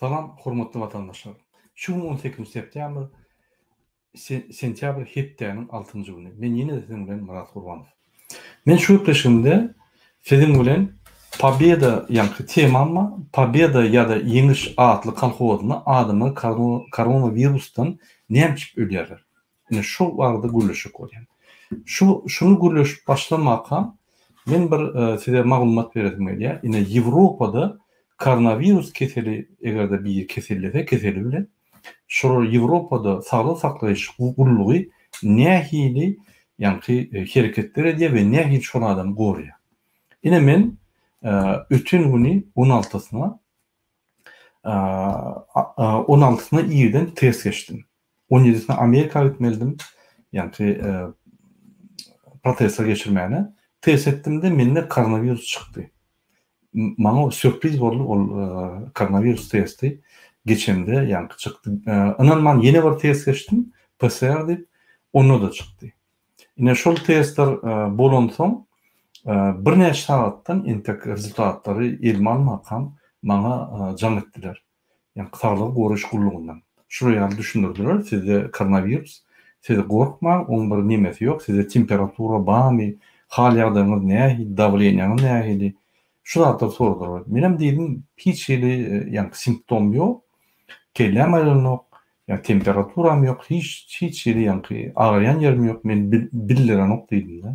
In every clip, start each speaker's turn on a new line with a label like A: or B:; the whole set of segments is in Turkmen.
A: Salam hormatly watandaşlar. Şu gün 18 septýabr sentýabr hepdäniň altynjy güni. Men ýene-de siziň bilen Myrat Gurbanow. Men şu gepleşigimde siziň bilen Pobeda ýaňky temam bar. Pobeda ýa-da Ýeňiş atly kolhozynda adamlar koronawirusdan näme üçin ölýärler? Ine şu barada gürleşjek bolýan. Şu şuny gürleşip başlamakam men bir size maglumat beresim gelýär. Ine Ýewropada koronawirus keseli eger-de biri kesellese keseli bilen şolar Ýewropada saglyk saklaýyş gullugy nähili ýaňky hereketler edýär we nähili şol adamy goraýar. Ine men öten güni on altysyna on altysyna irden test geçdim. On ýedisine Amerika gitmelidim, ýaňky protestler geçirmäne. Test etdimde mende koronawirus çykdy. Maňa sýurpriz boldy ol koronawirus testi geçemde ýaňky çykdy. Ynanman ýene bir test geçdim, PCR diýip, onda-da çykdy. Ine şol testler bolansoň birnäçe sagatdan entek rezultatlary elime almakam maňa jaň etdiler. Ýagny saglygy goraýyş gullugyndan. Şular ýaly düşündirdiler, sizde koronawirus, siz gorkmaň, oň bir nemesi ýok, sizde temperatura barmy, hal-ýagdaýyňyz nähili, dawleniýaňyz nähili, şu zatlary soradylar. Menem diýdim, hiç hili ýagny simptom ýok, kelläm aýlanok, Ýa temperaturam ýok, hiç hiç hili ýaňky agyrýan ýerim ýok, men bildirenok diýdim-de.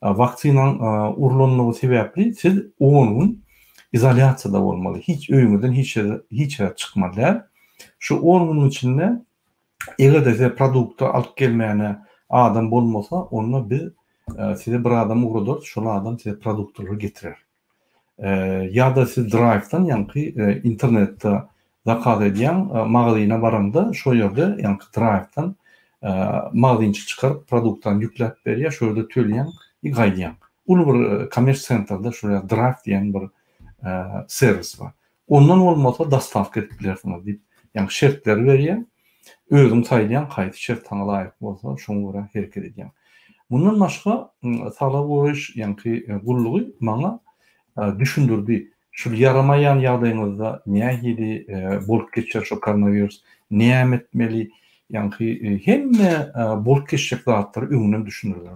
A: Waksinaň urlanlygy sebäpli siz on gün izolýasiýada bolmaly, hiç öýüňizden hiç ýere hiç ýere çykmaly däl. Şu on günüň içinde eger-de size produkta alyp gelmäne adam bolmasa, onda biz size bir adam ugradarys, şol adam size produktlary getirer. Ýa-da siz Drive-dan ýaňky internetde zakaz edýäň, magazyna baraňda şo ýerde ýaňky Drive-dan magazinçi çykaryp produktany ýükläp berýär, şo ýerde töleýäň i gaýdýaň. Uly bir komers sentrde şo ýerde Drive diýen bir serwis bar. Ondan bolmasa dostawka edip bilersiňiz diýip, ýagny şertleri berýär. Özüň saýlaýaň haýsy şert saňa laýyk bolsa, şoňa görä hereket edýäň. Mundan başga saglygy goraýyş ýaňky gullugy maňa düşündirdi. Şul ýaramaýan ýagdaýyňyzda nähili bolup geçer şo koronawirus, näme etmeli, ýaňky hemme bolup geçjek zatlary öňünden düşündirdiler.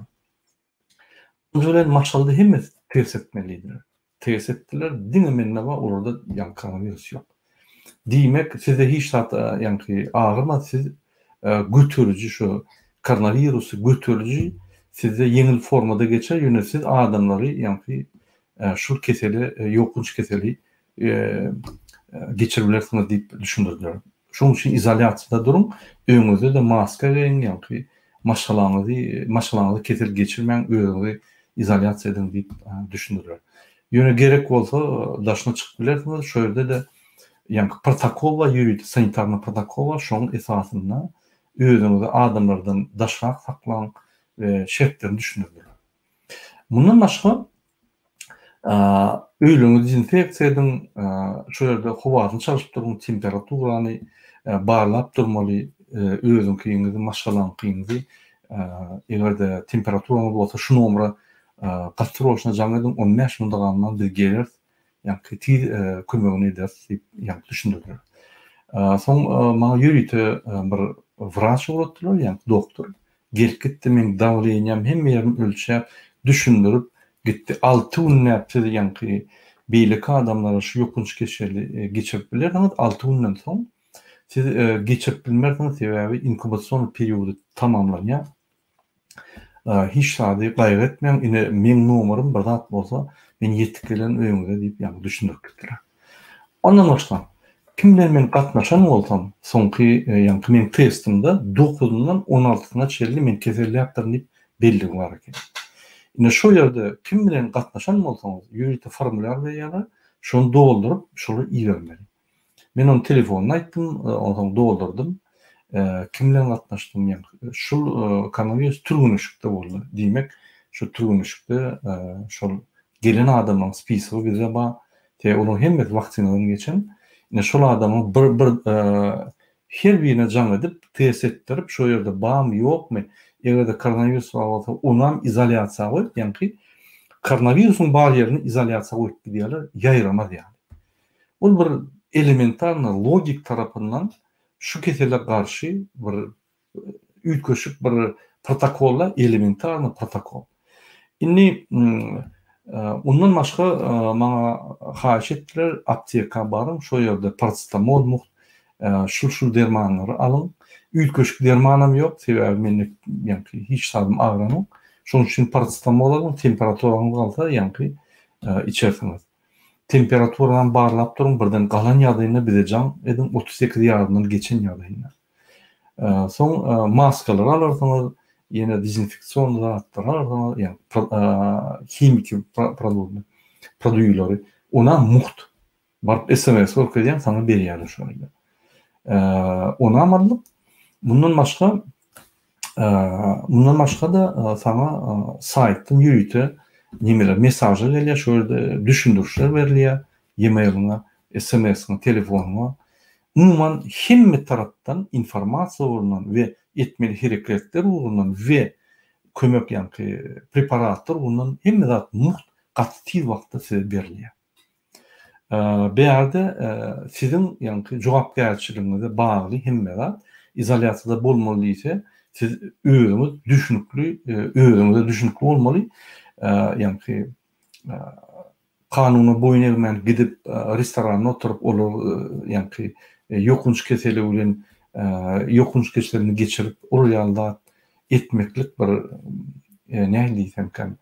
A: Birinji bilen maşgalada hemmesi test etmelidiler. Test etdiler, diňe mende bar, olarda ýaňky koronawirus ýok. Diýmek, sizde hiç zat ýaňky agyrmaz, siz göteriji şu koronawirusy göteriji sizde ýeňil formada geçer, ýöne siz adamlary ýaňky şul keseli, ýokanç keseli geçirip bilersiňiz diýip düşündirdiler. Şonuň üçin izolýasiýada duruň, öňüňizde-de maska geýiň, ýagny maşgalaňyzy, maşgalaňyzy kesel geçirmäň, özüňizi izolýasiýa ediň diýip düşündirdiler. Ýöne gerek bolsa daşyna çykyp bilersiňiz, şo ýerde-de ýaňky protokol bar, ýörite sanitarnyý protokol bar, şonuň esasynda özüňizi adamlardan daşrak saklaň we şertlerini düşündirdiler. Mundan başga, öýleriňizi dezinfeksiýa ediň, şo ýerde howasyny çalşyp duruň, temperaturany barlap durmaly, özüňkiňizi, maşgalaňkyňyzy, eger-de temperaturaňyz bolsa şu nomera gaty roşna jaň ediň, 15 minut galman biz geleris, ýaňky tiz kömegini ederis diýip, ýaňky düşündirdiler. Soň maňa ýörite bir wraç ugratdylar, ýaňky doktor. Gelip gitdi meň dawleniýam hemme ýerim ölçäp düşündirip gitdi alty günläp siz ýaňky beýleki adamlara şu ýokanç keseli geçirip bilersiňiz alty günden soň siz geçirip bilmersiňiz sebäbi inkubasion periody tamamlanýar hiç zady gaýgy etmäň ine meň nomerym bir zat bolsa men ýetip gelen öýüňize diýip ýaňky düşündirip gitdiler. Ondan başga, kim bilen men gatnaşan bolsam, soňky ýaňky meň testimde dokuzyndan on altysyna çenli men keselläpdirin diýip belligi bar eken. Ine şo ýerde kim bilen gatnaşan bolsaňyz, ýörite formulýar berýärler, şony dolduryp, şola ibermeli. Men ony telefonda aýtdym, onsoň doldurdym. Kim bilen gatnaşdym, ýaňky şul koronawirus türgenleşikde boldy. Diýmek, şu türgenleşikde şol Gelen adamlaryň spisogy bizde bar. Sebäbi olaryň hemmesi waksinadan geçen. Ine şol adamyň bir bir her birine jaň edip, test etdirip, şo ýerde barmy, ýokmy, eger-de koronawirus bar bolsa, onam izolýasiýa goýup, ýaňky koronawirusyň bar ýerini izolýasiýa goýup gidýärler, ýaýramaz ýaly. Ol bir. elementarny logik tarapyndan şu kesele garşy bir üýtgeşik bir protokolla elementarny protokol. Indi ondan başga maňa haýyş etdiler apteka baryň şo ýerde paracetamol mugt şul şul dermanlary alyň. Üýtgeşik dermanam ýok sebäbi mende ýaňky hiç zadym agranok. Şonuň üçin paracetamol alyň temperaturaňyz galsa ýaňky içersiňiz. Temperaturany barlap duruň birden galan ýagdaýynda bize jaň ediň 38 ýarymdan geçen ýagdaýynda. Soň maskalary alarsyňyz, ýene dezinfeksion zatlary alarsyňyz, ýagny himiki produktlar, produýlary. Ona mugt. Baryp SMS görkezýäň, saňa berýärler şony. Onam aldyk. Mundan başga mundan başga-da saňa saýtdan ýörite nemeler, mesajlar gelýär, şo ýerde düşündirişler berilýär, e-mailiňe, SMS-iňe, telefonyňa. Umuman hemme tarapdan informasiýa ugrundan we etmeli hereketler ugrundan we kömek ýaňky preparatlar ugrundan hemme zat mugt gaty tiz wagtda size berilýär. Bärde siziň ýaňky jogapkärçiligiňize bagly hemme zat. Izolýasiýada bolmaly diýse, siz özüňiz düşnükli, özüňize düşnükli bolmaly. Ýaňky Kanuna boýun egmän gidip restoranda oturyp olar ýaňky ýokanç keseli bilen ýokanç keselini geçirip ol ýaly zat etmeklik bir nähili diýsemkäm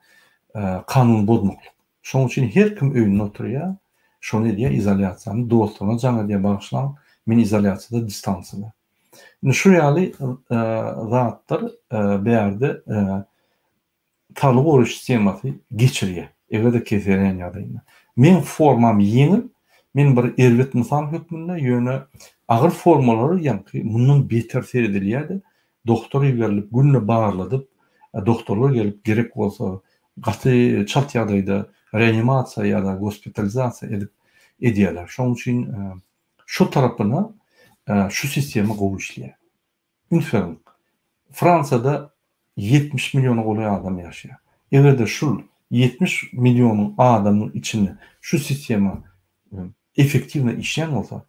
A: kanun bozmaklyk. Şonuň üçin her kim öýünde oturýar, şony edýär izolýasiýany, dostlaryna jaň edýär bagyşlaň men izolýasiýada distansiýada. Indi şu ýaly zatlar bärde Saglygy goraýyş sistemasy geçirýär, eger-de keselän ýagdaýynda. Meň formam ýeňil, men bir erbet mysal hökmünde, ýöne agyr formalary ýaňky mundan beter seredilýär-de, dogtor iberilip, günde barladyp, dogtorlar gelip, gerek bolsa, gaty çalt ýagdaýda reanimasiýa ýa-da gospitalizasiýa edip edýärler. Şonuň üçin şu tarapyna şu sistema gowy işleýär. Üns beriň, Fransiýada 70 milliona golaý adam ýaşaýar. Eger-de şul 70 millionyň adamyň içinde şu sistema effektiwno işleýän bolsa,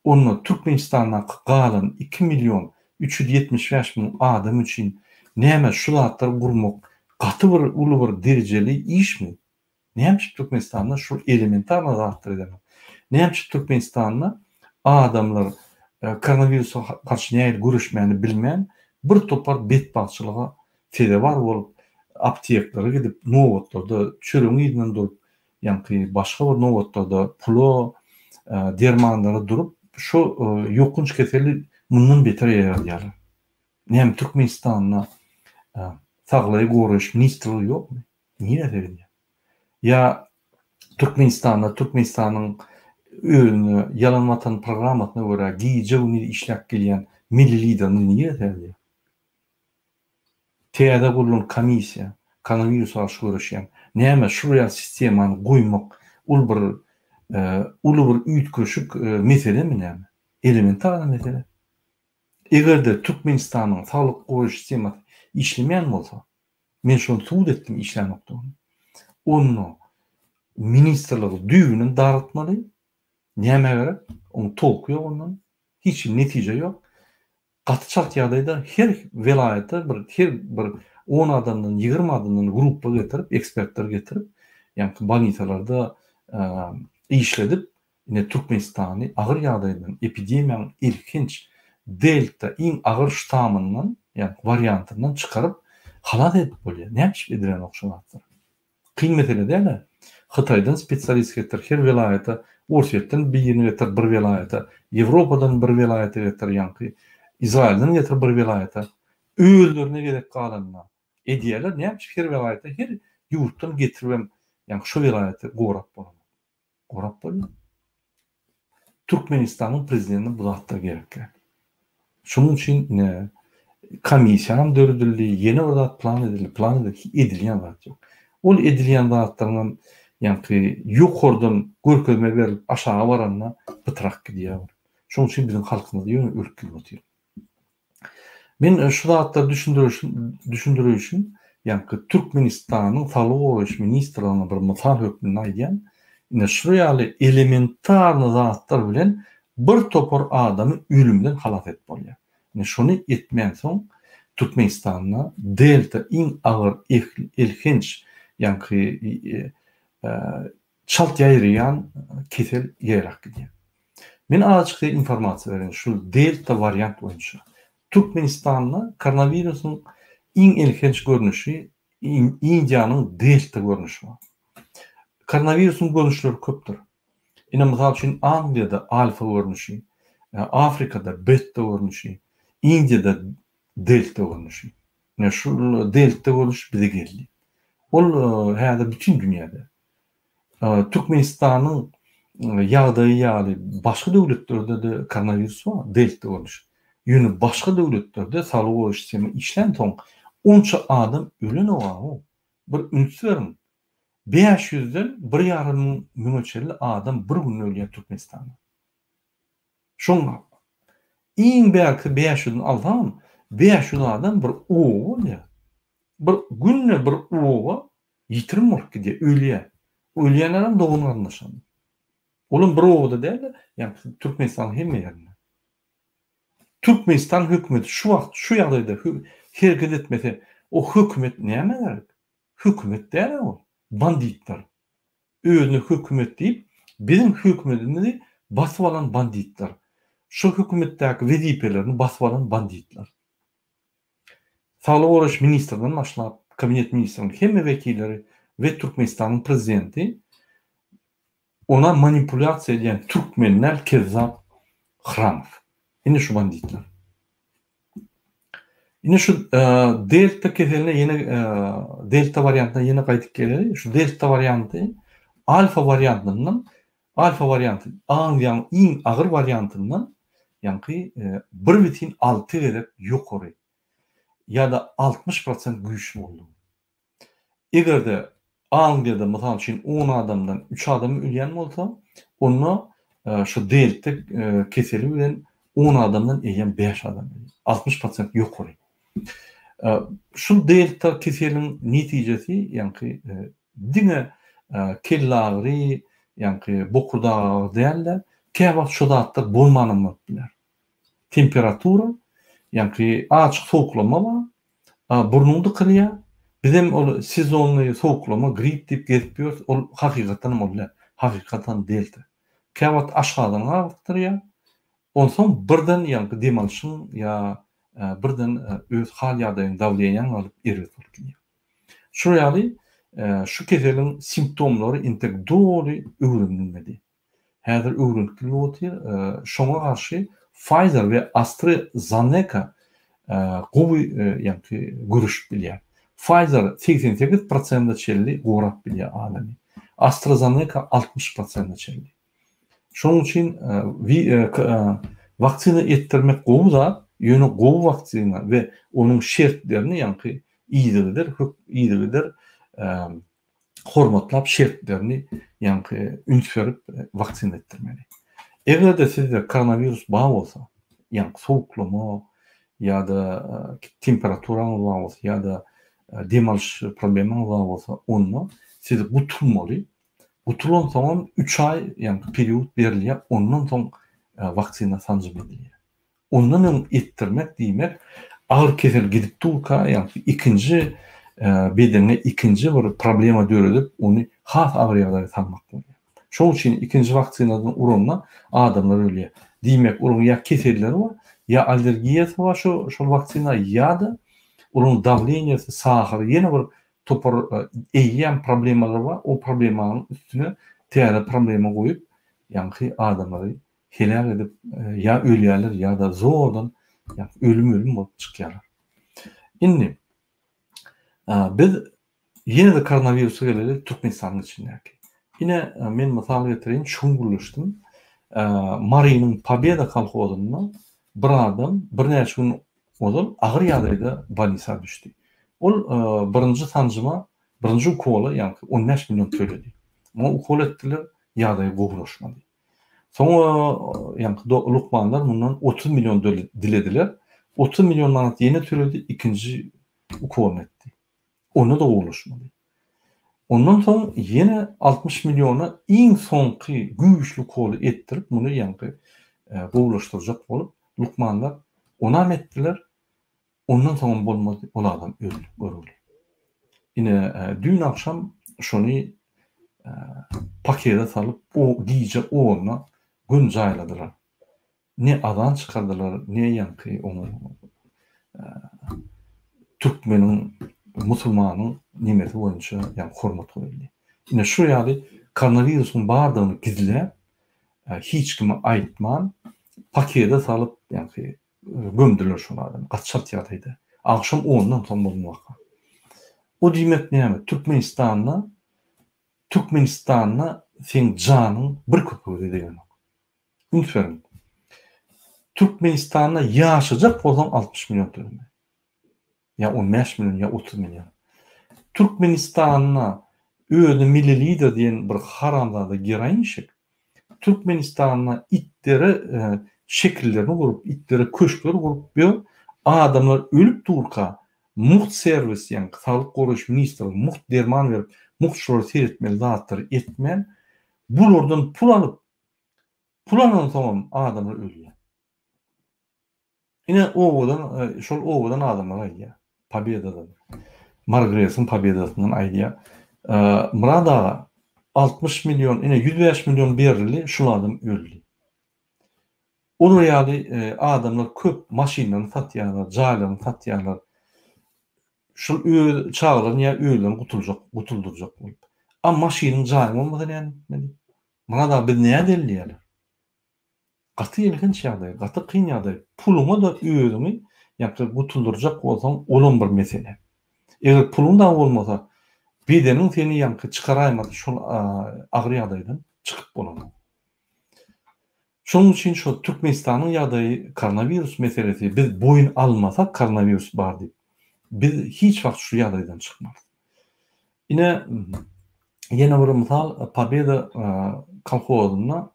A: onda Türkmenistandaky galan 2 million 375 müň adam üçin näme şu zatlary gurmak gaty bir uly bir derejeli işmi? Näme üçin Türkmenistanda şu elementarny zatlar edenok? Näme üçin Türkmenistanda adamlar koronawirusa garşy nähili göreşmäni bilmän, bir topar betbagtçylyga sezewar bolup, apteklere gidip, nobatlarda çöregiň yzyndan durup, ýaňky başga bir nobatlarda pula, dermanlara durup, şu ýokanç keseli mundan beter ýaýradýarlar. Näme Türkmenistanda saglygy goraýyş ministrligi ýokmy? Nirä seredýär? Ýa Türkmenistanda Türkmenistanyň özüne ýalan watan programmasyna görä gije-gündiz işläp gelýän milli liderimiz nirä seredýär? Täze gurlan komissiýa, koronawirusa garşy göreşýän, näme şul ýaly sistemany goýmak ol bir uly bir üýtgeşik meselemi näme? Elementarny mesele. Eger-de Türkmenistanyň saglyk goraýyş sistemasy işlemeýän bolsa, Men şony subut etdim işlänokdygyny. Onda ministrligi düýbünden dargatmaly. Nämä gerek? Oň tolky ýok ondan. Hiç hili netije ýok. Gaty çalt ýagdaýda her welaýata bir her bir on adamdan, ýigrimi adamdan gruppa getirip, ekspertler getirip, ýaňky bolnisalarda işledip, Ine Türkmenistany agyr ýagdaýdan, epidemiýanyň ilkinç Delta iň agyr ştamyndan, ýagny wariantyndan çykaryp, halas edip bolýar. Näme üçin edilenok şu zatlar? Kyn mesele däl-ä. Hytaýdan spesialist getir, her welaýata, Orsýetden birini getir bir welaýata, Ýewropadan bir welaýata getir, ýaňky Izraýyldan getir bir welaýata. Özlerine gezek galanda edýärler. Näme üçin her welaýata, her ýurtdan getiribem, ýaňky şo welaýaty gorap bolanok? Gorap bolýar. Türkmenistanyň prezidentine bu zatlar gerek däl. Şonuň üçin ine komissiýam döredildi, ýene bir zat plan edildi, plan edildi, edilýän zat ýok. Ol edilýän zatlaryň hem ýaňky ýokardan görkezme berlip aşaga baranda pytrak gidýär. Şonuň üçin biziň halkymyz ýöne ölüp gidip otyr. Men şu zatlary düşündirişim, ýaňky Türkmenistanyň Saglygy goraýyş ministrligine bir mysal hökmünde aýdýan. Ine şu ýaly elementarny zatlar bilen bir topar adamy ölümden halas edip bolýar. Ine şony etmänsoň Türkmenistanda delta iň agyr elhenç ýaňky çalt ýaýraýan kesel ýaýrap gidýär. Men azajyk size informasiýa bereýin şu delta wariant boýunça. Türkmenistanda koronawirusyň iň elhenç görnüşi Indiýanyň delta görnüşi bar. Koronawirusyň görnüşleri köpdür. Ine, mysal üçin, Angliýada alfa görnüşi, Afrikada beta görnüşi, Indiýada delta görnüşi. Ine, şu delta görnüşi bize geldi. Ol häzir bütin dünýäde. Türkmenistanyň ýagdaýy ýaly başga döwletlerde-de koronawirus bar, delta görnüşi. Ýöne başga döwletlerde saglygy goraýyş sistema işlänsoň, onça adam ölenok-a. Bir üns beriň, 500-den bir ýarym müňe çenli adam bir günde ölýär Türkmenistanda. Şoň iň bärkisi 500-ni alsaňam, 500 adam bir oba bolýar. Bir günde bir oba ýitirim bolup gidýär, ölýär. Ölýänlerem dogan-garyndaşam. Olam bir obada däl-de, ýagny Türkmenistanyň hemme ýerinde. Türkmenistan hökümeti şu wagt şu ýagdaýda hereket etmese, o hökümet nämä gerek? Hökümet däl-ä ol, banditler. Özüne hökümet diýip, biziň hökümetimizi basyp alan banditler. Şo hökümetdäki wezipelerini basyp alan banditler. Saglygy goraýyş ministrinden başlap, kabinet ministriniň hemme wekilleri we Türkmenistanyň prezidenti ona manipulýasiýa edýän türkmen däl kezzap Hramow. Ine şu banditler. Ine şu delta keseline ýene delta wariantyna ýene gaýdyp geleli. Şu delta warianty alfa wariantyndan alfa warianty Angliýanyň iň agyr wariantyndan ýaňky 1,6 gezek ýokary ýa-da 60 prosent güýçli boldy. Eger-de Angliýada, mysal üçin, on adamdan üç adam ölýän bolsa, onda şu delta keseli bilen on adamdan eýýäm bäş adam ölýär. 60 prosent ýokary. Şu delta keseliň netijesi, ýaňky diňe kellagyry, ýaňky bokurdak agyry däl-de, käwagt şu zatlar bolmanam bolup biler. Temperatura, ýaňky azajyk sowuklama bar, Burnuň dykylýar. Bizem ol sezonnyý sowuklama, grip diýip gezip ýörüs, ol hakykatdanam ol däl. Hakykatan delta. Käwagt aşgazanyňy agyrtdyrýar. Onsoň birden ýaňky dem alşyň ýa birden öz hal-ýagdaýyň, dawleniýaň galyp erbet bolup gidýär. Şular ýaly şu keseliň simptomlary entek doly öwrenilmedi. Häzir öwrenip bilip otyr. Şoňa garşy Pfizer we AstraZeneca gowy ýaňky göreşip bilýär. Pfizer 88 prosente çenli gorap bilýär adamy. AstraZeneca 60 prosente çenli. Şonuň üçin waksina etdirmek gowy zat, ýöne gowy waksina we onuň şertlerini ýaňky yzygider yzygider hormatlap şertlerini ýaňky üns berip waksina etdirmeli. Eger-de sizde koronawirus bar bolsa, ýaňky sowuklama ýa-da temperaturaňyz bar bolsa ýa-da dem alyş problemaňyz bar bolsa, onda siz gutulmaly. Gutulansoňam üç aý ýaňky period berilýär, ondan soň waksina sanjym edilýär. Ondan öň etdirmek diýmek, agyr kesel gidip durka, ýagny ikinji bedende ikinji bir problema döredip, ony has agyr ýagdaýa salmak bolýar. Şonuň üçin ikinji waksinadan uranda adamlar ölýär. Diýmek, olaryň ýa keselleri bar, ýa allergiýasy bar şo şol waksina ýa-da olaryň dawleniýasy, sahary, ýene bir topar eýýäm problemalar bar, o problemanyň üstüne täze problema goýup, ýaňky adamlary heläk edip ýa ölýärler ýa-da zordan ölüm-ölüm bolup çykýarlar. Indi biz ýene-de koronawirusa geleli Türkmenistanyň içindäki. Ine men mysal getireýin, şu gün gürleşdim. Marynyň Pobeda kolhozynda bir adam birnäçe gün ozal agyr ýagdaýda bolnisa düşdi. Ol birinji sanjyma, birinji ukola ýagny 15 million töledi. Muňa ukol etdiler, ýagdaýy gowulaşmady. Soňra ýaňky lukmanlar mundan 30 million dilediler. 30 million manat ýene töledi, ikinji ukolyny etdi. Onda-da gowulaşmady. Ondan soň ýene 60 milliona iň soňky güýçli ukoly etdirip, muny ýaňky gowulaşdyrjak bolup, lukmanlar onam etdiler. Ondan soňam bolmady, ol adam öldi, görgüli. Ine, düýn agşam şony pakete salyp, o gije onda gün jaýladylar. Ne azan çykardylar, ne ýaňky oňa türkmeniň, musulmanyň nemesi boýunça ýaňky hormat goýuldy. Ine şu ýaly koronawirusyň bardygyny gizläp, hiç kime aýtman, pakete salyp ýaňky gömdüler şol adamy. Gaty çalt ýagdaýda. Agşam ondan soň bolan waka. O diýmek näme? Türkmenistanda Türkmenistanda seň janyň bir köpüge-de degenok. Üns beriň. Türkmenistanda ýaşajak bolsaň 60 million tölemeli. Ýa 15 million, ýa 30 million. Türkmenistanda özüne milli lider diýen bir haramzada geroinşik Türkmenistanda itlere şekillerini gurup, itlere köşkler gurup ýör, adamlar ölüp durka mugt serwis, ýagny saglyk goraýyş ministrligi mugt derman berip, mugt şulara seretmeli zatlary etmän, bulardan pul alyp, pul alansoňam adamlar ölýär. Ine owadan şol owadan adamlar aýdýar. Pobedadan. Margresiň pobedasyndan aýdýar. Myrat aga 60 million, ine 105 million berildi, şul adam öldi. Olar ýaly adamlar köp maşynlaryny satýarlar, jaýlaryny satýarlar. Şul öz çagalaryny ýa özlerini gutuljak, gutuldyrjak bolup. A maşynyň jaýyň bolmasa näme etmeli? Myrat aga biz nädeli diýýärler. Gaty elhenç ýagdaý, gaty kyn ýagdaý. Puluňa-da özüňi ýa-da gutuldyrjak bolsaň, olam bir mesele. Eger puluň dagy bolmasa, bedeniň seni ýaňky çykaraýmasa şol agyr ýagdaýdan çykyp bolanok. Şonuň üçin şo Türkmenistanyň ýagdaýy koronawirus meselesi biz boýun almasak koronawirus bar diýip, biz hiç wagt şu ýagdaýdan çykmarys. Ine, ýene bir mysal, Pobeda kolhozynda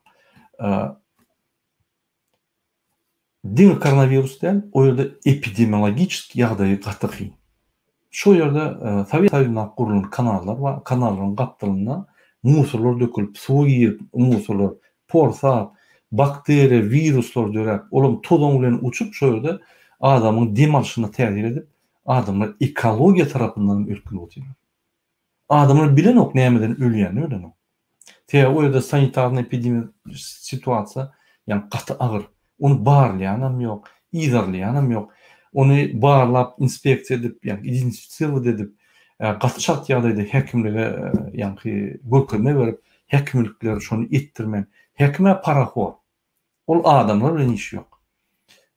A: diňe koronawirus däl, o ýerde epidemiologiçeskiý ýagdaýy gaty kyn. Şo ýerde Sowet Soýuzynda gurlan kanallar bar, kanallaryň gapdalynda musorlar dökülip, suwa girip musorlar porsap, bakteriýa, wiruslar döräp, olam tozan bilen uçup şo ýerde adamyň dem alşyna täsir edip, Adamlar ekologiýa tarapyndan hem ölüp gidip otyrlar. Adamlar bilenok nämeden ölýänini bilenok. Sebäbi o ýerde sanitarnyý epidemiýa situasiýa ýagny gaty agyr. Ony barlaýanam ýok, yzarlaýanam ýok. Ony barlap, inspeksiýa edip, ýagny identifisirowat edip, gaty çalt ýagdaýda häkimlige ýagny görkezme berip, häkimlikler şony etdirmän, häkim-ä parahor. Ol adamlar bilen işi ýok.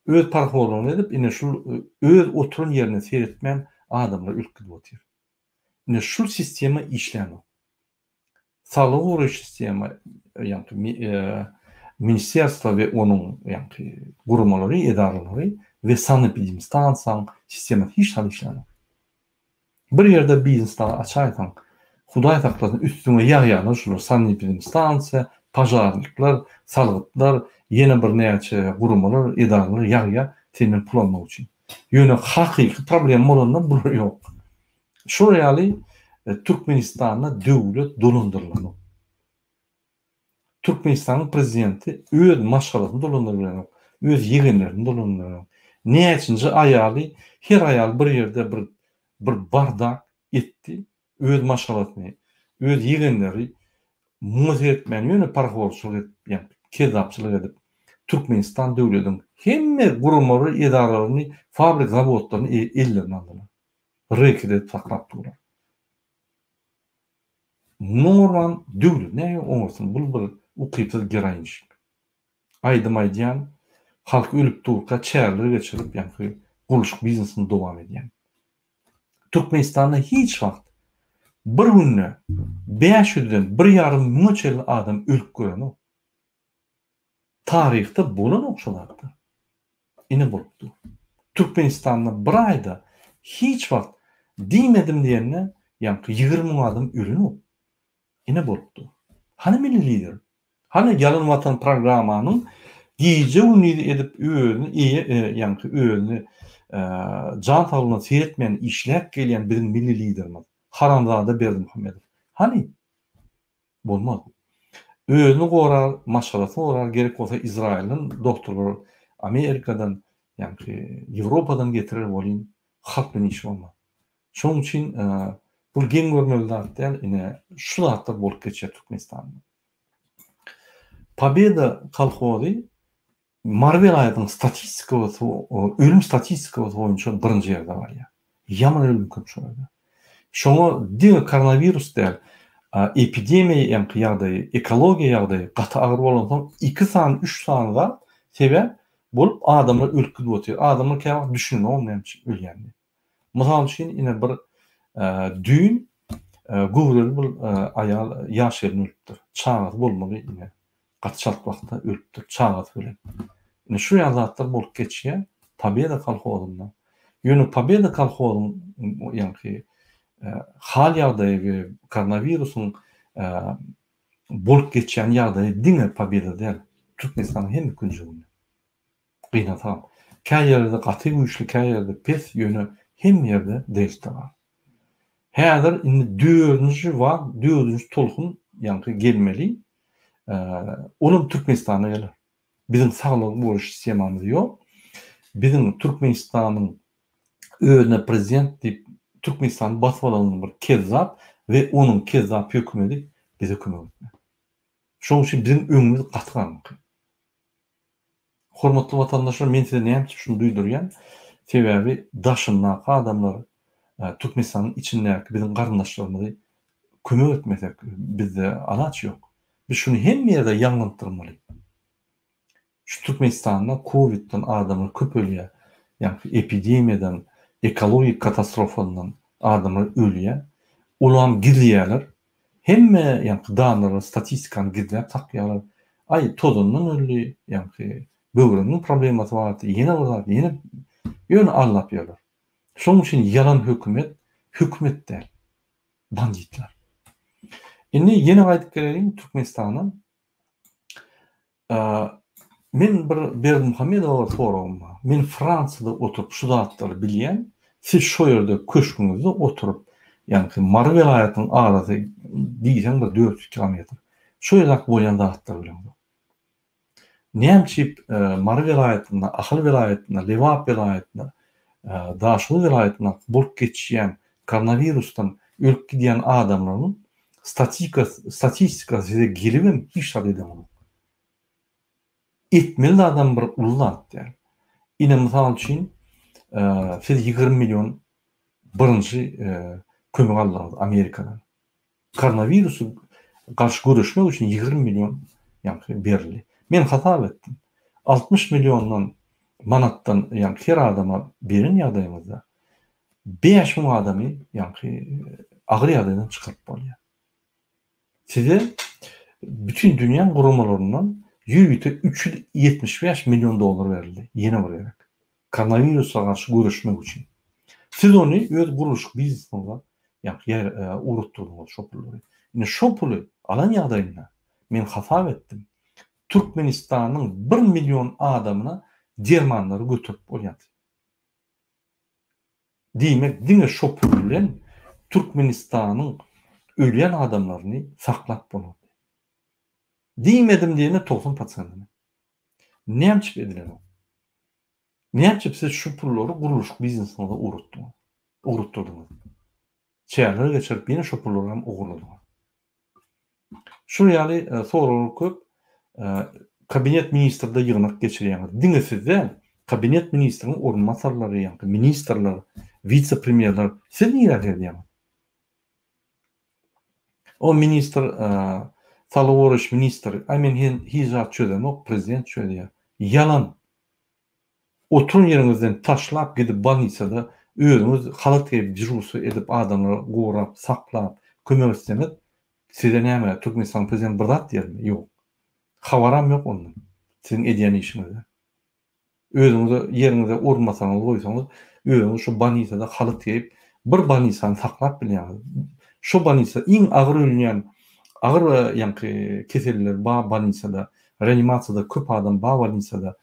A: Öz parhorlygyny edip, ine şul öz oturan ýerine seretmän adamlar ölüp gidip otyr. Ine şul sistema işlänok. Saglygy goraýyş sistema, ýagny ministerstwo we onuň ýagny guramalary, edaralary we sanepidemstansiýanyň sistemasy hiç zat işlänok. Bir ýerde biznes dagy açaýsaň, Hudaý saklasyn üstüňe ýagýarlar şular sanepidemstansiýa, pažarnikler, salgytlar, ýene bir näçe guramalar, edaralar ýagýar senden pul almak üçin. Ýöne hakyky problema bolanda bular ýok. Şular ýaly Türkmenistanda döwlet dolandyrylanok. Türkmenistanyň prezidenti öz maşgalasyny dolandyryp bilenok, öz ýegenlerini dolandyryp bilenok. Näçinji aýaly, her aýal bir ýerde bir bir bardak etdi, öz maşgalasyny, öz ýegenleri muňa seretmän ýöne parahorçylyk edip, ýa kezzapçylyk edip, Türkmenistan döwlediň hemme guramalary, edaralaryny, fabrik, zawodlaryny ellerine aldylar. Reket edip saklap durlar. Muny oňarman döwlet näme oňarsyn bul bir ukypsyz geroinşik. Aýdym aýdýan, halk ölüp durka çäreler geçirip ýaňky gurluşyk biznesini dowam edýän. Türkmenistanda hiç wagt bir günde 500 den bir ýarym müňe çenli adam ölüp görenok. Taryhda bolanok şo zatlar. Ine bolup dur. Türkmenistanda bir aýda hiç wagt diýmedim diýende ýaňky 20 müň adam ölenok. Ine bolup dur. Hany milli lider? Hany ýalan watan programmanyň gije gündiz edip özüni eýe ýaňky özüni jan saglygyna seretmän işläp gelýän biziň milli liderimiz Haramzada Berdimuhamedow. Hany? Bolmaz. Özüni gorar, maşgalasyny gorar, gerek bolsa Izraýyldan dogtorlar, Amerikadan, ýaňky Ýewropadan getirer welin, halk bilen işi bolmaz. Şonuň üçin bu geň görmeli zat däl, ine şu zatlar bolup geçýär Türkmenistanda. Pobeda kolhozy Mary welaýatynyň statistikasy, ölüm statistikasy boýunça birinji ýerde barýar. Ýaman ölüm köp şo ýerde. Şoňa diňe koronawirus däl, epidemiýa ýaňky ýagdaýy, ekologiýa ýagdaýy gaty agyr bolansoň iki sany, üç sany zat sebäp bolup adamlar ölüp gidip otyr. Adamlar käwagt düşünenok näme üçin ölýänini. Mysal üçin ine bir düýn göwreli bir aýal ýaş gelin ölüpdir. Çagasy bolmaly ine gaty çalt wagtda ölüpdir çagasy bilen. Ine şu ýaly zatlar bolup geçýär Pobeda kolhozynda. Ýöne Pobeda kolhozyň ýaňky hal ýagdaýy we koronawirusyň bolup geçýän ýagdaýy diňe Pobeda däl, Türkmenistanyň hemme künjeginde. Gynansagam. Kä ýerlerde gaty güýçli, kä ýerde pes, ýöne hemme ýerde delta bar. Häzir indi dördünji wag, dördünji tolkun ýaňky gelmeli. Olam Türkmenistana geler. Biziň saglygy goraýyş sistemamyz ýok. Biziň Türkmenistanyň özüne prezident diýip Türkmenistany basyp alan bir kezzap we onuň kezzap hökümeti bize kömek etmez. Şonuň üçin biziň öňümiz gaty garaňky. Hormatly watandaşlar men size näme üçin şuny duýdurýan? Sebäbi daşyndaky adamlar Türkmenistanyň içindäki biziň garyndaşlarymyzy kömek etmesek bizde alaç ýok. Biz şuny hemme ýerde ýaňlantdyrmaly. Şu Türkmenistanda kowidden adamlar köp ölýär. Ýagny epidemiýadan, ekologik katastrofadan adamlar ölýär. Olam gizleýärler. Hemme ýaňky danalary statistikany gizläp saklaýarlar. Aý tozandan öldi, ýaňky böwreginiň problemasy bardy, ýene bir zat, ýene ýöne aldap ýörler. Şonuň üçin ýalan hökümet hökümet däl. Banditler. Indi ýene gaýdyp geleýin Türkmenistana. Men bir Berdimuhamedowa bir soragym bar. Men Fransiýada oturyp şu zatlary bilýän, siz şo ýerde köşgüňizde oturyp, ýaňky Mary welaýatynyň arasy diýseň bir 400 kilometr. Şo ýerdäki bolýan zatlary bileňzok. Näme üçin Mary welaýatynda, Ahal welaýatynda, Lebap welaýatynda, Daşoguz welaýatynda bolup geçýän koronawirusdan ölüp gidýän adamlaryň statistikasy size gelibem hiç zat edeňok. Etmeli zadam bir uly zat däl. Ine mysal üçin siz 20 million birinji kömek aldyňyz Amerikadan. Koronawirusy garşy göreşmek üçin 20 million ýaňky berildi. Men hasap etdim. 60 milliondan manatdan ýaňky her adama beren ýagdaýyňyzda 5000 adamy ýaňky agyr ýagdaýdan çykaryp bolýar. Size bütin dünýäň guramalaryndan ýörite 375 million dollar berildi. Ýene bir gezek. Koronawirusa garşy göreşmek üçin. Siz ony öz gurluşyk biznesiňize ýaňky ýer ugratdyrdyňyz şo pullary. Indi şo puly alan ýagdaýynda men hasap etdim. Türkmenistanyň bir million adamyna dermanlary göterip bolýardy. Diýmek diňe şo pul bilen Türkmenistanyň ölýän adamlaryny saklap bolardy. Diýmedim diýene 90 prosentini. Näme üçin edilenok? Näme üçin siz şu pullary gurluşyk biznesiňize ugratdyňyz? Ugratdyrdyňyz. Çäreler geçirip ýene şo pullary hem ogurladyňyz. Şul ýaly e, soraglar köp. E, kabinet ministrde ýygnak geçirýäňiz. Diňe siz däl, kabinet ministriniň orunbasarlary, ýa-da ministrler, wise-premýerler siz nirä gelýäňiz? O ministr, e, saglygy goraýyş ministri, aý men hiç zat çözemok, prezident çözýär. Ýalan. Oturan ýeriňizden taşlap gidip bolnisada özüňiz halat geýip dežurstwo edip adamlary gorap saklap kömek etseňiz size näme Türkmenistanyň prezidenti bir zat diýermi ýok habaram ýok ondan siziň edýän işiňizden özüňize ýeriňize orunbasaryňyzy goýsaňyz özüňiz şo bolnisada halat geýip bir bolnisany saklap bilýäňiz şo bolnisa iň agyr ölünýän agyr ýaňky keselliler bar bolnisada reanimasiýada köp adam bar bolnisada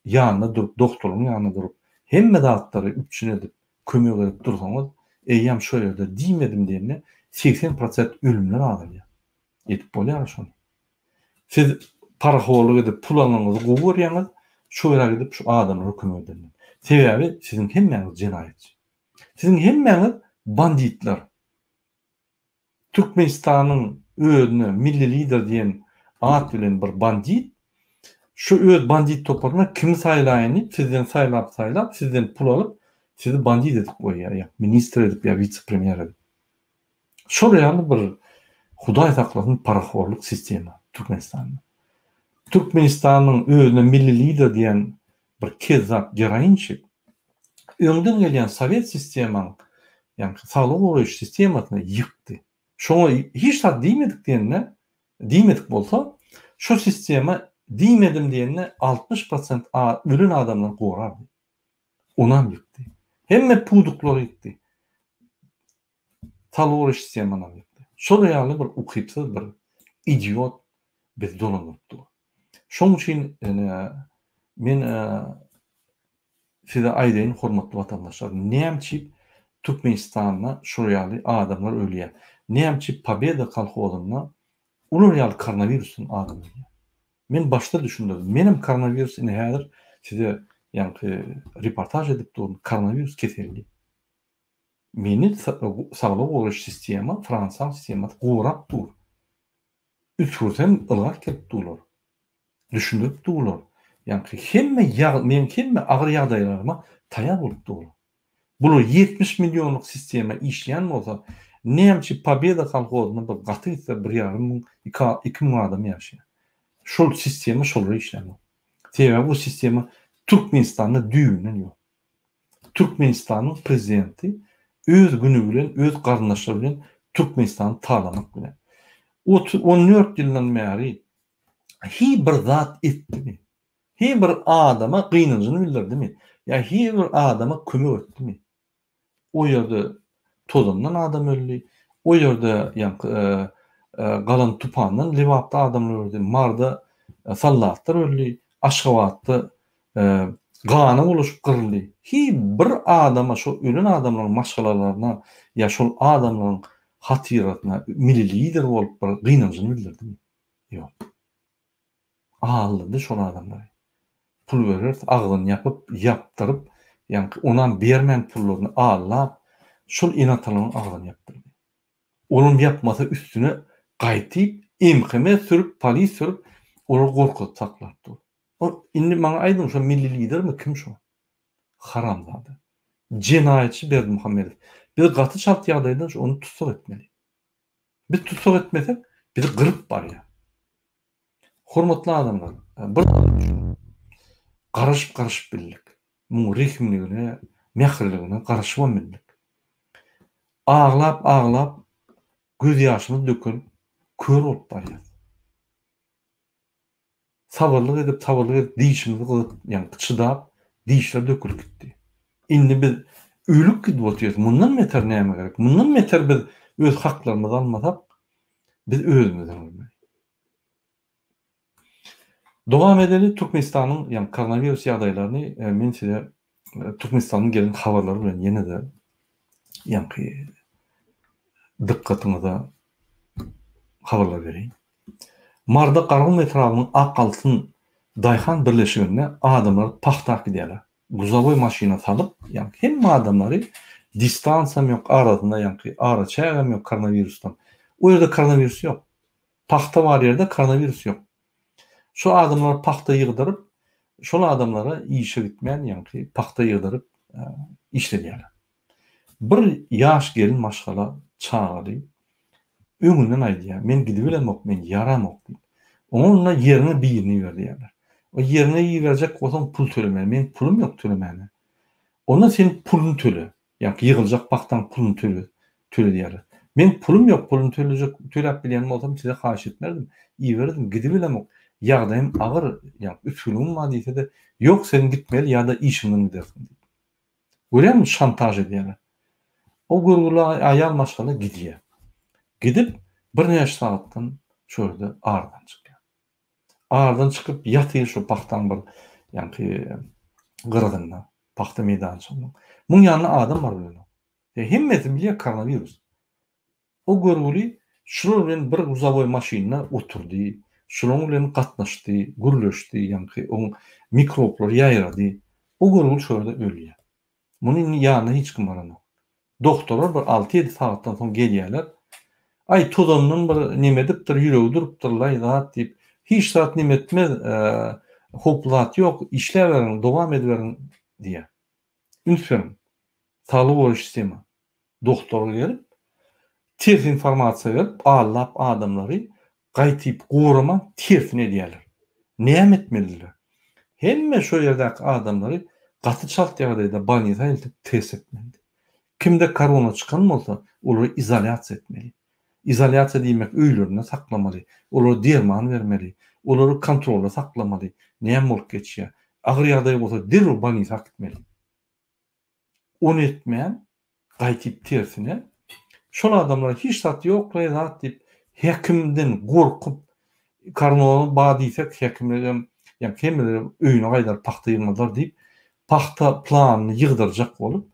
A: ýanynda durup, dogtoryň ýanynda durup, hemme zatlary üpjün edip, kömek edip dursaňyz, eýýäm şo ýerde diýmedim diýende, 80 prosent ölümler azalýar. Edip bolýar şony. Siz parahorlyk edip pul alanyňyzy gowy görýäňiz, şo ýere gidip şu adamlara kömek edenden. Sebäbi siziň hemmäňiz jenaýatçy. Siziň hemmäňiz banditler. Türkmenistanyň özüne milli lider diýen at bilen bir bandit şu öz bandit toparyna kimi saýlaýyn diýip sizden saýlap saýlap sizden pul alyp sizi bandit edip goýýar ýa ministr edip ýa witse premýer edip. Şol ýaly bir hudaý saklasyn parahorlyk sistema Türkmenistanda. Türkmenistanyň özüne milli lider diýen bir kezzap geroinçik öňden gelýän sowet sistemaň ýagny saglygy goraýyş sistemasyny ýykdy. Şoňa hiç zat diýmedik diýende, diýmedik bolsa, şo sistema diýmedim diýende 60 prosent ölen adamlary gorardy. Onam ýykdy. Hemme pudaklary ýykdy. Saglygy goraýyş sistemanam ýykdy. Şol ýaly bir ukypsyz bir idiot bizi dolandyryp dur. Şoň üçin men size aýdaýyn hormatly watandaşlar, näme üçin Türkmenistanda şol ýaly adamlar ölýär? Näme üçin Pobeda kolhozynda ular ýaly koronawirusdan adam ölýär? Men başda düşündirdim. Menem koronawirus ine häzir size ýaňky reportaž edip durun, koronawirus keselli. Meni saglygy goraýyş sistema, Fransiýanyň sistemasy gorap dur. Üsgürsem ylgap gelip durlar. Düşündirip durlar. Ýaňky hemme ýag meň hemme agyr ýagdaýlaryma taýar bolup durlar. Bular 70 millionlyk sistema işleýän bolsa, näme üçin Pobeda kolhozynda bir gaty gitse bir ýarym müň, 2000 adam ýaşaýar. Şol sistema şolara işlänok. Sebäbi bu sistema Türkmenistanda düýbünden ýok. Türkmenistanyň prezidenti öz güni bilen, öz garyndaşlary bilen Türkmenistany talamak bilen. 14 ýyldan bäri hi bir zat etdimi? Hi bir adama gynanjyny bildirdimi? Ýa hi bir adama kömek etdimi? O ýerde tozandan adam öldi. O ýerde ýaňky galan tupandan Lebapda adamlar öldi. Marda soldatlar öldi. Aşgabatda gana bulaşyp gyryldy. Hi bir adama şo ölen adamlaryň maşgalalaryna ýa şol adamlaryň hatyrasyna milli lider bolup bir gynanjyny bildirdimi? Ýok. Aldady şol adamlary. Pul bereris agzyny ýapyp, ýapdyryp, ýaňky onam bermän pullaryny aldap, şol ene-atalaryň agzyny ýapdyrdy. Olam ýapmasa üstüne gaýtyp, MHM sürüp, polis sürüp, olary gorkuzyp saklap dur. Ol indi maňa aýdyň şo milli lidermi kim şo? Haramzada. Jenaýatçy Berdimuhamedow. Biz gaty çalt ýagdaýda ony tussag etmeli. Biz tussag etmesek bizi gyryp barýar. Hormatly adamlar, bir zada düşüniň. Garaşyp-garaşyp bildik. Muň rehimligine, mähirligine garaşybam bildik. Aglap-aglap gözýaşymyz dökülip kör bolup barýas. Sabyrlyk edip, sabyrlyk edip dişimizi gyzyp, ýagny çydap, dişler dökülip gitdi. Indi biz ölüp gidip otyrys. Mundan beter näme gerek? Mundan beter biz öz haklarymyzy almasak, biz özümizden ölmeli. Dowam edeli Türkmenistanyň, ýagny koronawirus ýagdaýlaryny men size Türkmenistandan gelen habarlar bilen ýene-de ýaňky dykgatyňyza habarlar bereýin. Maryda Garagum etrabynyň Ak altyn daýhan birleşiginde adamlar pagta äkidýärler. Gruzowoý maşyna salyp, ýaňky hemme adamlary distansiýam ýok, arasynda ýaňky araçägem ýok koronawirusdan. O ýerde koronawirus ýok. Pagta bar ýerde koronawirus ýok. Şol adamlara pagta ýygdyryp, şol adamlara işe gitmän ýaňky pagta ýygdyryp işledýärler. Bir ýaş gelin maşgala çagaly öňünden aýdýar, men gidibilemok, men ýaramok diýip. Oňa onda ýeriňe birini iber diýýärler. O ýeriňe iberjek bolsaň pul tölemeli. Meň pulum ýok tölemäne. Onda sen puluny töle. Ýaňky ýygyljak pagtaň puluny töle, töle diýýärler. Meň pulum ýok, puluny tölejek, töläp bilýän bolsam size haýyş etmezdim, ibererdim, gidibilemok, ýagdaýym agyr, ýaňky üsgüligim bar diýse-de, ýok sen gitmeli ýa-da işiňden gidersiň diýip. Görýäňmi şantaž edýärler. O görgüli aýal maşgala gidýär. Gidip birnäçe sagatdan şo ýerde aradan çykýar. Aradan çykyp ýatyr şo pagtaň bir ýaňky gyrasynda, pagta meýdançasynyň. Muň ýanynda adam bar bilenok. Hemmesi bilýär koronawirus. O görgüli şular bilen bir gruzowoý maşynda oturdy, şulaň bilen gatnaşdy, gürleşdi, ýaňky oň mikroblary ýaýrady. O görgüli şo ýerde ölýär. Muny indi ýanyna hiç kim baranok. Dogtorlar bir alty-ýedi sagatdan soň gelýärler. Aý, tozandan bir neme edipdir, ýüregi durupdyr-laý zat diýip, hiç zat neme etmez, howply zat ýok, işläberiň, dowam ediberiň diýýär. Üns beriň, saglygy goraýyş sistema. Dogtor gelip, ters informasiýa berip, aldap adamlary gaýtyp goraman tersini edýärler. Näme etmelidiler? Hemme şo ýerdäki adamlary gaty çalt ýagdaýda bolnisa eltip test etmelidi. Kimde korona çykan bolsa, olary izolýasiýa etmeli. Izolýasiýa diýmek öýlerinde saklamaly, olara derman bermeli, olary kontrolda saklamaly, näme bolup geçýär. Agyr ýagdaý bolsa derrew bolnisa äkitmeli. Ony etmän, gaýtyp tersine, şol adamlara hiç zat ýok-laý zat diýip, häkimden gorkup, korona bar diýsek, häkimligem, ýa hemmeler öýüne gaýdar, pagta ýygmazlar diýip, pagta planyny ýygdyrjak bolup,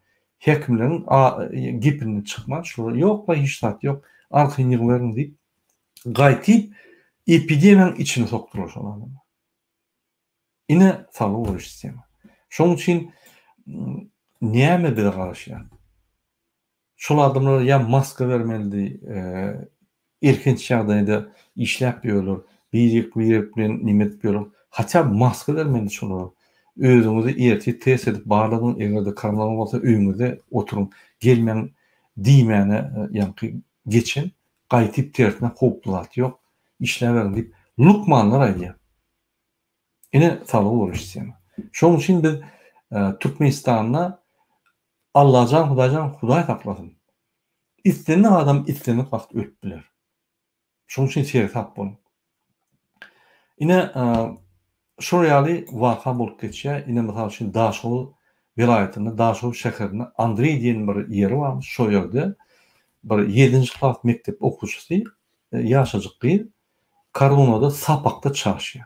A: häkimleriň gepinden çykman, şolara ýok-laý hiç zat ýok, arkaýyn ýygyberiň diýip, gaýtyp epidemiýanyň içine sokdular şol adamlary. Ine saglygy goraýyş sistema. Şonuň üçin näme bize garaşýar? Şol adamlara ýa maska bermelidi, elhenç ýagdaýda işläp ýörler, birek-birek bilen neme edip ýörler. Hatda maska bermelidi şolara. Özüňizi ertir test edip barladyň, eger-de korona bolsa öýüňizde oturyň, gelmäň diýmäne ýaňky geçen gaýtyp tersine howply zat ýok, işläberiň diýip lukmanlar aýdýar. Ine saglygy goraýyş sistema. Şonuň üçin biz Türkmenistanda Allajan Hudaýjan Hudaý saklasyn. Islendik adam islendik wagt ölüp biler. Şonuň üçin seresap boluň. Ine şol ýaly waka bolup geçýär. Ine mysal üçin Daşoguz welaýatynda Daşoguz şäherinde Andreý diýen bir ýeri barmyş. Şo ýerde bir ýedinji klas mekdep okuwçysy ýaşajyk gyz koronada sapakda çaşýar.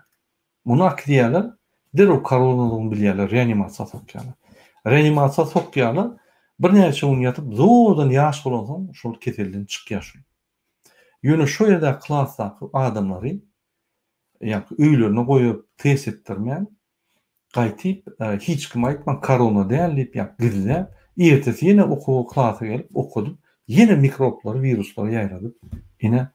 A: Muny akidýärler, derrew koronadygyny bilýärler, reanimasiýa sokýarlar. Reanimasiýa sokýarlar, birnäçe gün ýatyp, zordan ýaş bolansoň şol keselden çykýar şol. Ýöne şo ýerdäki klasdaky adamlary ýaňky öýlerine goýup, test etdirmän, gaýtyp hiç kime aýtman korona däl diýip ýa gizläp, ertesi ýene okuwa klasa gelip okadyp, ýene mikroblary, wiruslary ýaýradyp, ine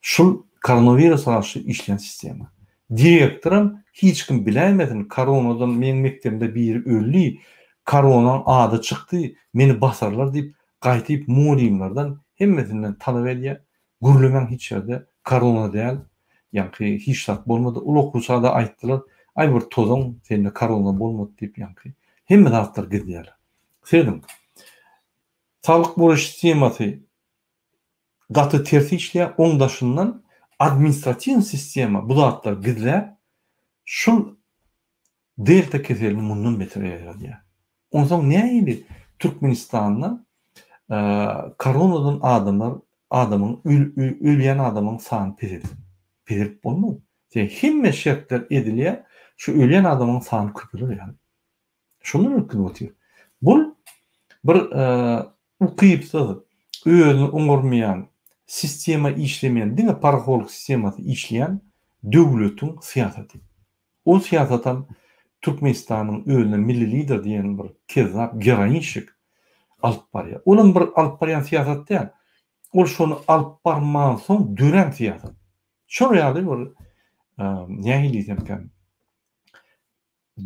A: şul koronawirusa garşy işleýän sistema. Direktoram hiç kim biläýmesin koronadan meň mekdebimde biri öldi, koronaň ady çykdy, meni basarlar diýip gaýtyp mugallymlardan hemmesinden talap edýär, Gürlemäň hiç ýerde korona däl ýaňky hiç zat bolmady ol okuwçada aýtdylar aý bir tozan sende korona bolmady diýip ýaňky hemme zatlary gizleýärler serediň saglyk goraýyş sistemasy gaty ters işleýär oň daşyndan administratiw sistema bu zatlary gizläp şul Delta keselini mundan beter ýaýradýar. Onsoň nähili Türkmenistanda koronadan adamlar adamyň ölýän adamyň sany peselsin? Peselip bolmaz. Sebäbi hemme şertler edilýär, şu ölýän adamyň sany köpeler ýaly. Şondan ötüp otyr. Bul bir ukypsyz, özüni oňarmaýan, sistema işlemeýän, diňe parahorlyk sistemasy işleýän döwletiň syýasaty. Ol syýasatam Türkmenistanyň özüne milli lider diýen bir kezzap geroinşik alyp barýar. Olam bir alyp barýan syýasat däl. Ol şony alyp barmansoň dörän syýasat. Şol ýaly bir nähili diýsemkäm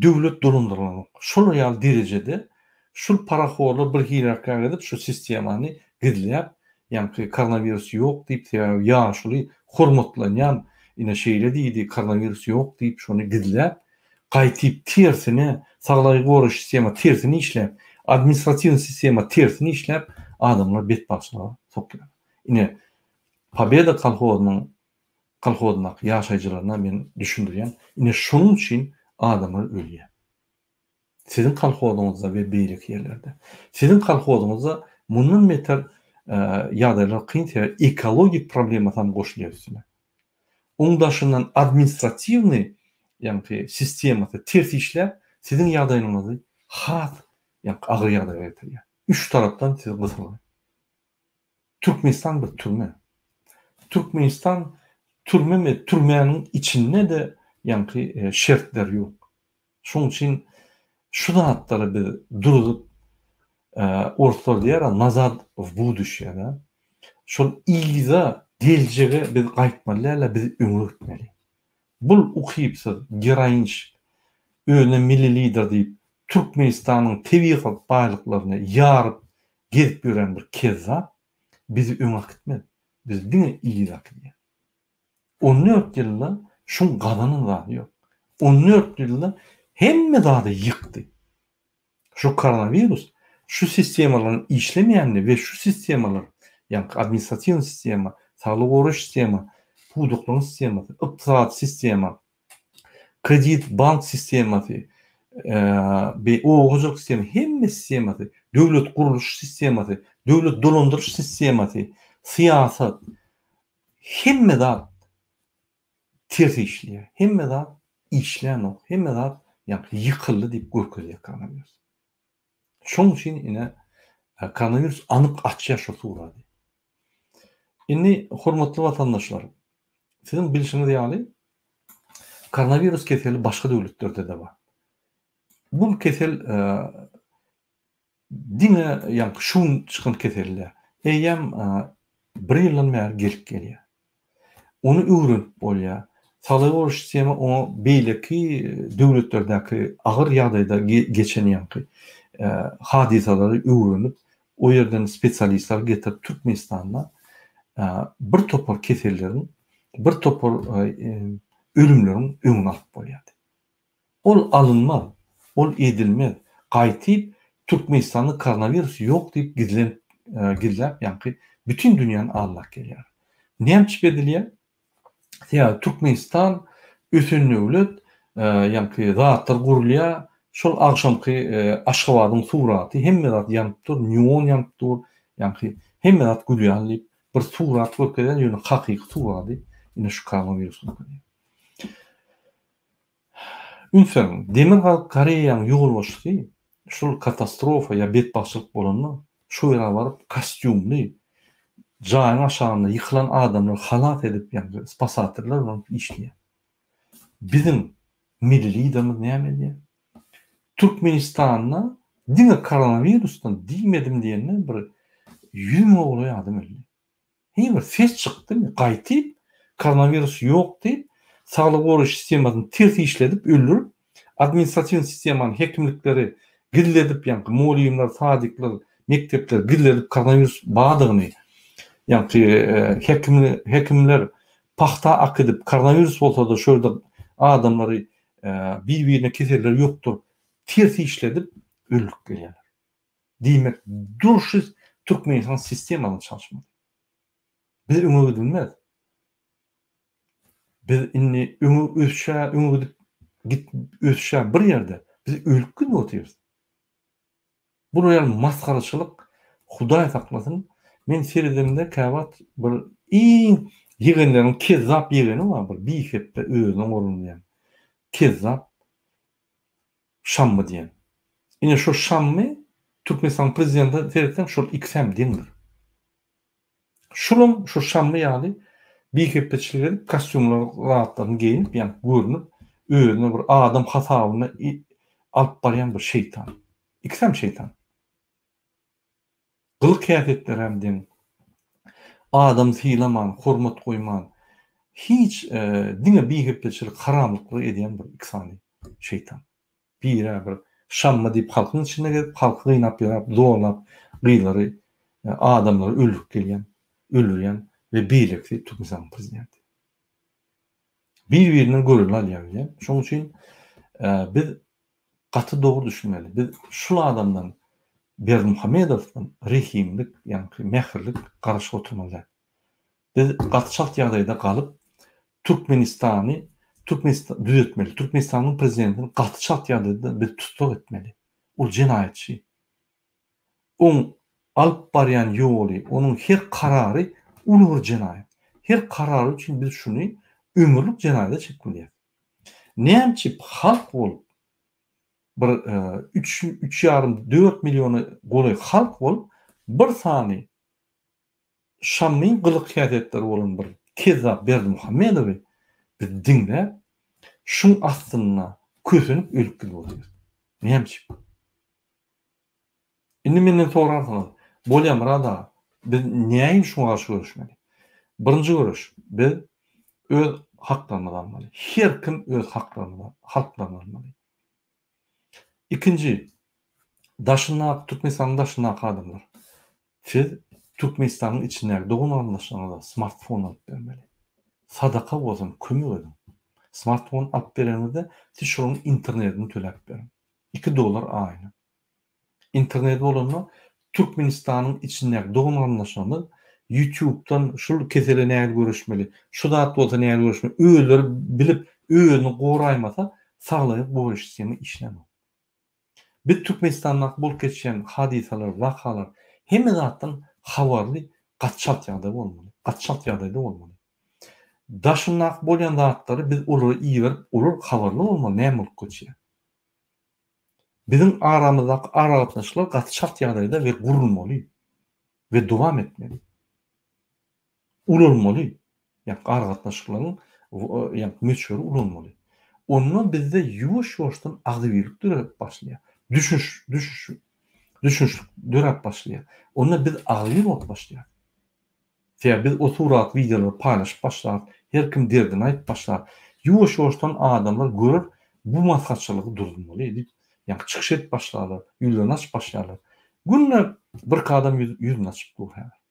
A: döwlet dolandyrylanok. Şol ýaly derejede şul parahorlar bir hileräk edip şu sistemany gizläp Ýaňky koronawirus ýok diýip sebäbi ýaşuly hormatlanýan ine şeýle diýdi koronawirus ýok diýip şony gizläp gaýtyp tersine saglygy goraýyş sistema tersine işläp administratiwnyý sistema tersine işläp adamlar betbagtçylyga sokýar. Ine Pobeda kolhozynyň kolhozyndaky ýaşaýjylaryna men düşündirýän ine şonuň üçin adamlar ölýär. Siziň kolhozyňyzda we beýleki ýerlerde. Siziň kolhozyňyzda mundan beter ýagdaýlar kyn sebäbi ekologik problemasam goşulýar üstüne. Oň daşyndan administratiwnyý ýaňky sistemasy ters işläp siziň ýagdaýyňyzy has ýaňky agyr ýagdaýa getirýär. Üç tarapdan siz gysylgy. Türkmenistan bir türme. Türkmenistan türme türmäniň içinde-de ýaňky şertler ýok. Şonuň üçin şu zatlary biz duruzyp, orslar diýýär-ä, nazad w buduşýe, da. Şol yza, geljege biz gaýtmaly däl-de, biz öňe gitmeli. Bul ukypsyz, geroinçik, özüne milli lider diýip, Türkmenistanyň tebigy baýlyklaryny ýaryp gezip ýören bir kezzap bizi öňe äkitmez. Bizi diňe yza äkidýär. 14 ýylda şuň gazanan zady ýok. 14 ýylda hemme zady ýykdy. Şu koronawirus şu sistemalaryň işlemeýänini we şu sistemalar, ýagny administratiwnyý sistema, saglygy goraýyş sistema, pudaklaryň sistemasy, ykdysady sistema, kredit bank sistemasy, oba hojalyk sistema, hemme sistemasy, döwlet gurluş sistemasy, döwlet dolandyryş sistemasy, syýasat, hemme zat ters işleýär. Hemme zat işlänok, hemme zat ýaňky ýykyldy diýip görkezýär koronawirus. Şonuň üçin ine koronawirus anyk açýar şu suraty. Indi hormatly watandaşlar, siziň bilşiňiz ýaly koronawirus keseli başga döwletlerde-de bar. Bu kesel Diňe ýaňky şu gün çykan kesel däl. Eýýäm bir ýyldan bäri gelip gelýär. Ony öwrenip bolýar. Saglygy goraýyş sistema oňa beýleki döwletlerdäki agyr ýagdaýda geçen ýaňky hadysalary öwrenip, o ýerden spesialistler getirip Türkmenistanda bir topar keselleriň, bir topar ölümleriň öňüni alyp bolýardy. Ol alynmaz, ol edilmez. Gaýtyp Türkmenistanda koronawirus ýok diýip gizlenip gizläp ýaňky bütin dünýäni aldap gelýär. Näme üçin edilýär? Sebäbi Türkmenistan ösen döwlet, ýaňky zatlar gurulýar, şol agşamky Aşgabadyň suraty hemme zat ýanyp dur, neon ýanyp dur, ýaňky hemme zat gülýär diýip bir surat görkezýär, ýöne hakyky surady ine şu koronawirus görkezýär. Üns beriň, Demirgazyk Koreýanyň ýolbaşçysy şul katastrofa ýa betbagtçylyk bolanda şu ýere baryp kostýumly jaýyň aşagynda ýykylan adamlary halas edip ýa spasatorlar bolup işleýär. Biziň milli liderimiz näme edýär? Türkmenistanda diňe koronawirusdan diýmedim diýende bir 100 müňe golaý adam öldi. Hiç bir ses çykdymy? Gaýtyp, koronawirus ýok diýip, saglygy goraýyş sistemasyny ters işledip, öldürip, administratiwnyý sistemany, hekimlikleri gizledip, ýaňky mugallymlar, sadikler, mekdepler gizledip koronawirus bardygyny, ýaňky hekimler pagta akydip, koronawirus bolsa-da şu ýerde adamlary bir-birine keselleri ýokduryp, ters işledip, öldürip gelýärler. Diýmek, durşy Türkmenistan sistemasyny çalyşmaly. Biz öňe gidilmez. Biz indi öňe ösüşä, öňe gidip git ösüşä bir ýerde biz ölüp gidip otyrys. Bular ýaly masgaraçylyk Hudaý saklasyn. Men seredemde käwagt bir iň ýegenleriň kezzap ýegeni bar bir bihepbe özüne gorunýan kezzap Şammy diýen. Ine şo Şammy Türkmenistanyň prezidentine seretseň şol ikisem deňdir. Şulam şo Şammy ýaly bihepbeçilik edip kostýumlar zatlaryny geýinip ýa görünip özüne bir adam hasabynda alyp barýan bir şeýtan. Ikisem şeýtan. Gylyk-häsiýetlerem deň. Adam sylaman, hormat goýman, hiç diňe bihepbeçilik, haramlyklar edýän bir iki sany şeýtan. Biri-ä bir Şamma diýip halkyň içinde gezip, halky gynap ýöräp, zorlap, gyzlary, adamlary öldürip gelýän, öldürýän we beýlekisi Türkmenistanyň prezidenti. Bir-birinden görelde alýar bilýän. Şonuň üçin biz gaty dogry düşünmeli. Biz şul adamdan Berdimuhamedowdan rehimlik, ýaňky mähirlik garaşyp oturmaly däl. Biz gaty çalt ýagdaýda galyp Türkmenistany Türkmenistan düzetmeli. Türkmenistanyň prezidentini gaty çalt ýagdaýda biz tussag etmeli. Ol jenaýatçy. Oň alyp barýan ýoly, onuň her karary uly bir jenaýat. Her karary üçin biz şuny ömürlik jenaýata çekmelýäs. Näme üçin halk bolup bir üç, üç ýarym, dört milliona golaý halk bolup bir sany. Şammyň gylyk-häsiýetleri bolan bir kezzap Berdimuhamedowy biz diňläp, şuň astynda kösenip ölüp gidip otyrys. Näme üçin? Indi menden sorarsyňyz, Bolýa Myrat aga, biz näin şuňa garşy göreşmeli? Birinji göreş, biz öz haklarymyzy almaly. Her kim öz haklarymyzy, halklaryny almaly. Ikinji, daşyndaky, Türkmenistanyň daşyndaky adamlar, siz Türkmenistanyň içindäki dogan-garyndaşlaryňyza smartfon alyp bermeli. Sadaka bolsun, kömek ediň. Smartfon alyp bereniňizde, siz şolaryň internetini töläp beriň. Iki dollar aýyna. Internet bolanda Türkmenistanyň içindäki dogan-garyndaşlarymyz Ýutubdan şul kesele nähili göreşmeli, şu zat bolsa nähili göreşmeli özleri bilip özüni goraýmasa saglygy goraýyş sistema işlänok. Biz Türkmenistandaky bolup geçýän hadysalar, wakalar hemme zatdan habarly gaty çalt ýagdaý bolmaly. Gaty çalt ýagdaýda bolmaly. Daşyndaky bolýan zatlary biz olara iberip olar habarly bolmaly näme bolup geçýär. Biziň aramyzdaky aragatnaşyklar gaty çalt ýagdaýda we gurulmaly we dowam etmeli. Ulalmaly. Ýagny aragatnaşyklaryň ýagny möçberi ulalmaly. Onda bizde ýuwaş-ýuwaşdan agzybirlik döräp başlaýar. Düşüniş, düşüş, düşünişlik döräp başlaýar. Onda biz agzybir bolup başlaýarys. Sebäbi biz o surat, wideolary paýlaşyp başlarys, her kim derdini aýdyp başlar. Ýuwaş-ýuwaşdan adamlar görer, bu masgarçylygy durdurmaly diýip, ýaňky çykyş edip başlarlar, ýüzlerini açyp başlarlar. Günde birki adam ýüzüni açyp dur häzir.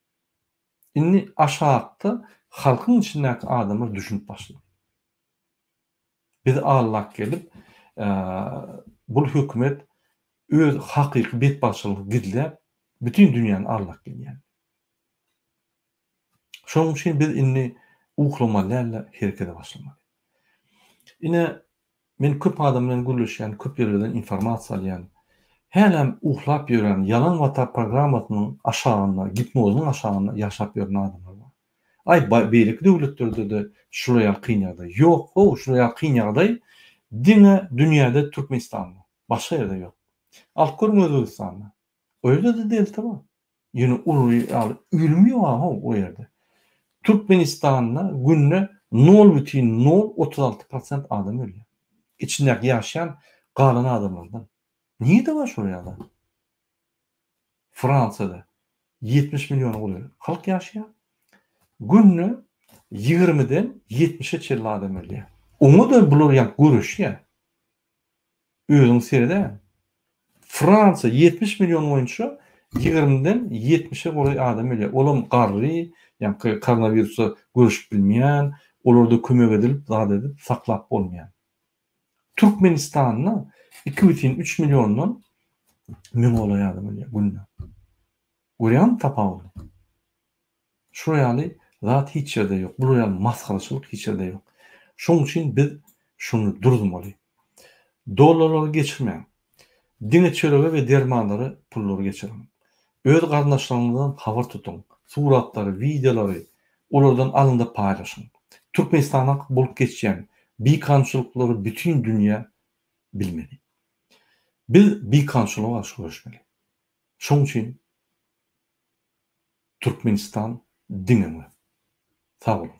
A: Indi aşakda halkyň içindäki adamlar düşünip başlady. Bizi aldap gelip, bul hökümet öz hakyky betbagtçylygyny gizläp, bütin dünýäni aldap gelýär. Şonuň üçin biz indi uklamaly däl-de, herekete başlamaly. Ine, men köp adam bilen gürleşýän, köp ýerlerden informasiýa alýan. Hälem uklap ýören, ýalan wata programmasynyň aşagynda, gipnozyň aşagynda ýaşap ýören adamlar bar. Aý, beýleki döwletlerde-de şular ýaly kyn ýagdaý ýok, how, şular ýaly kyn ýagdaý diňe dünýäde Türkmenistanda, başga ýerde ýok. Alyp görüň Özbegistanda. O ýerde-de delta bar. Ýöne uly ýaly ölüm ýok how o ýerde. Türkmenistanda günde nol bütin nol 36 prosent adam ölýär. Içindäki ýaşaýan galan adamlardan. Nirede bar şol ýaly zat? Fransiýada 70 milliona golaý halk ýaşaýar. Günde 20-den 70-e çenli adam ölýär. Oňa-da bular ýa göreşýär. Özüň seredä. Fransiýa 70 million boýunça 20-den 70-e golaý adam ölýär. Olam garry, ýaňky koronawirusa göreşip bilmeýän, olarda kömek edilip, zat edip saklap bolmaýan. Türkmenistanda 2,3 milliondan müňe golaý adam ölýär günde. Görýäňmi tapawudy? Şular ýaly zat hiç ýerde ýok. Bular ýaly masgaraçylyk hiç ýerde ýok. Şonuň üçin biz şuny durzmaly. Dollarlary geçirmäň. Diňe çörege we dermanlara pullary geçiriň. Öz garyndaşlaryňyzdan habar tutuň. Suratlary, wideolary olardan alyň-da paýlaşyň. Türkmenistanda bolup geçýän bikanunçylyklary bütin dünýä bilmeli. Biz bikanunçylyga garşy göreşmeli. Şonuň üçin Türkmenistan diňe öňe. Sag boluň.